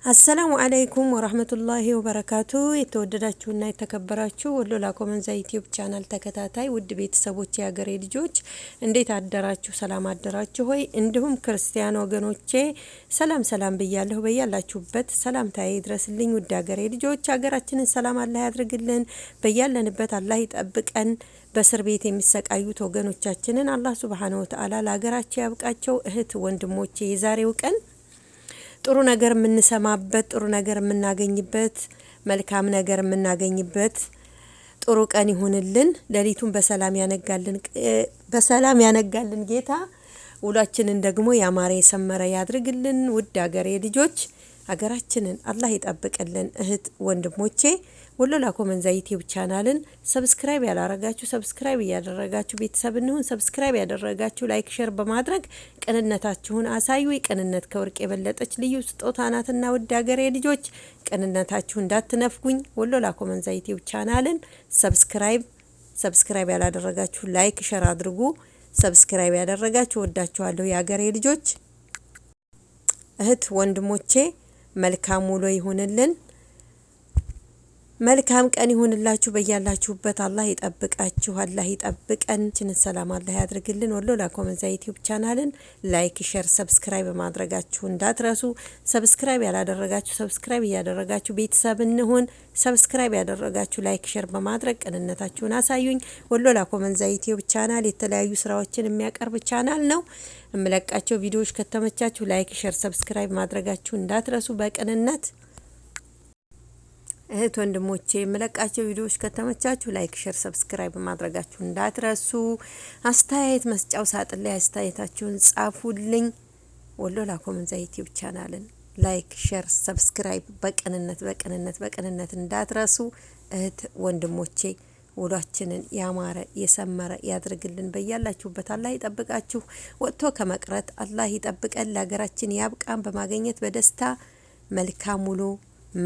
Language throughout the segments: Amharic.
السلام عليكم ورحمة الله وبركاته። የተወደዳችሁና የተከበራችሁ ወሎ ላኮመንዛ YouTube channel ተከታታይ ውድ ቤተሰቦች፣ የሀገሬ ልጆች፣ እንዴት አደራችሁ? ሰላም አደራችሁ ሆይ? እንዲሁም ክርስቲያን ወገኖቼ ሰላም ሰላም ብያለሁ። በያላችሁበት ሰላምታዬ ይድረስልኝ። ውድ ሀገሬ ልጆች፣ ሀገራችንን ሰላም አላህ ያድርግልን። በያለንበት አላህ ይጠብቀን። በእስር ቤት የሚሰቃዩት ወገኖቻችንን አላህ سبحانه وتعالى ለሀገራቸው ያብቃቸው። እህት ወንድሞቼ፣ የዛሬው ቀን ጥሩ ነገር የምንሰማበት፣ ጥሩ ነገር የምናገኝበት፣ መልካም ነገር የምናገኝበት ጥሩ ቀን ይሁንልን። ሌሊቱን በሰላም ያነጋልን፣ በሰላም ያነጋልን ጌታ ውሏችንን ደግሞ ያማረ የሰመረ ያድርግልን። ውድ አገሬ ልጆች፣ አገራችንን አላህ ይጠብቅልን። እህት ወንድሞቼ፣ ወሎ ላኮመንዛ YouTube channel ን subscribe ያላረጋችሁ subscribe እያደረጋችሁ ቤተሰብ እንሁን። Subscribe ያደረጋችሁ like፣ share በማድረግ ቅንነታችሁን አሳዩ። ቅንነት ከወርቅ የበለጠች ልዩ ስጦታ ናትና ውድ ሀገሬ ልጆች፣ ቅንነታችሁ እንዳትነፍጉኝ። ወሎ ላኮመንዛ YouTube channel ን subscribe ያላደረጋችሁ like፣ share አድርጉ። Subscribe ያደረጋችሁ ወዳችኋለሁ። የሀገሬ ልጆች፣ እህት ወንድሞቼ፣ መልካም ውሎ ይሁንልን። መልካም ቀን ይሁንላችሁ። በያላችሁበት አላህ ይጠብቃችሁ፣ አላህ ይጠብቀን። ችንን ሰላም አላህ ያድርግልን። ወሎ ላኮመንዛ YouTube channel ን like፣ share፣ subscribe ማድረጋችሁ እንዳትረሱ። Subscribe ያላደረጋችሁ subscribe እያደረጋችሁ ቤተሰብ እንሁን። Subscribe ያደረጋችሁ like፣ share በማድረግ ቅንነታችሁን አሳዩኝ። ወሎ ላኮመንዛ YouTube channel የተለያዩ ስራዎችን የሚያቀርብ ቻናል ነው። የምለቃቸው ቪዲዮዎች ከተመቻችሁ like፣ share፣ subscribe ማድረጋችሁ እንዳትረሱ በቅንነት። እህት ወንድሞቼ፣ የምለቃቸው ቪዲዮዎች ከተመቻችሁ like፣ share፣ subscribe ማድረጋችሁ እንዳትረሱ። አስተያየት መስጫው ሳጥን ላይ አስተያየታችሁን ጻፉልኝ። ወሎ ላኮመንዛ YouTube channel ን like፣ share፣ subscribe በቅንነት በቅንነት በቅንነት እንዳትረሱ። እህት ወንድሞቼ፣ ውሏችንን ያማረ የሰመረ ያድርግልን። በያላችሁበት አላህ ይጠብቃችሁ። ወጥቶ ከመቅረት አላህ ይጠብቀን። ለሀገራችን ያብቃን። በማግኘት በደስታ መልካም ውሎ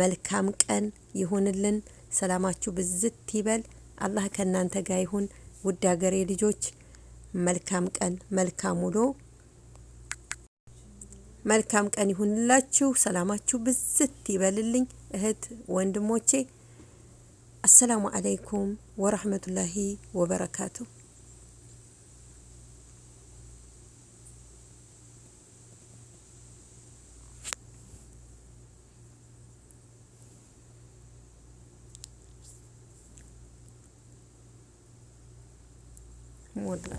መልካም ቀን ይሁንልን። ሰላማችሁ ብዝት ይበል። አላህ ከእናንተ ጋር ይሁን። ውድ ሀገሬ ልጆች፣ መልካም ቀን፣ መልካም ውሎ፣ መልካም ቀን ይሁንላችሁ። ሰላማችሁ ብዝት ይበልልኝ እህት ወንድሞቼ። السلام عليكم ورحمة الله وبركاته። ሞላ።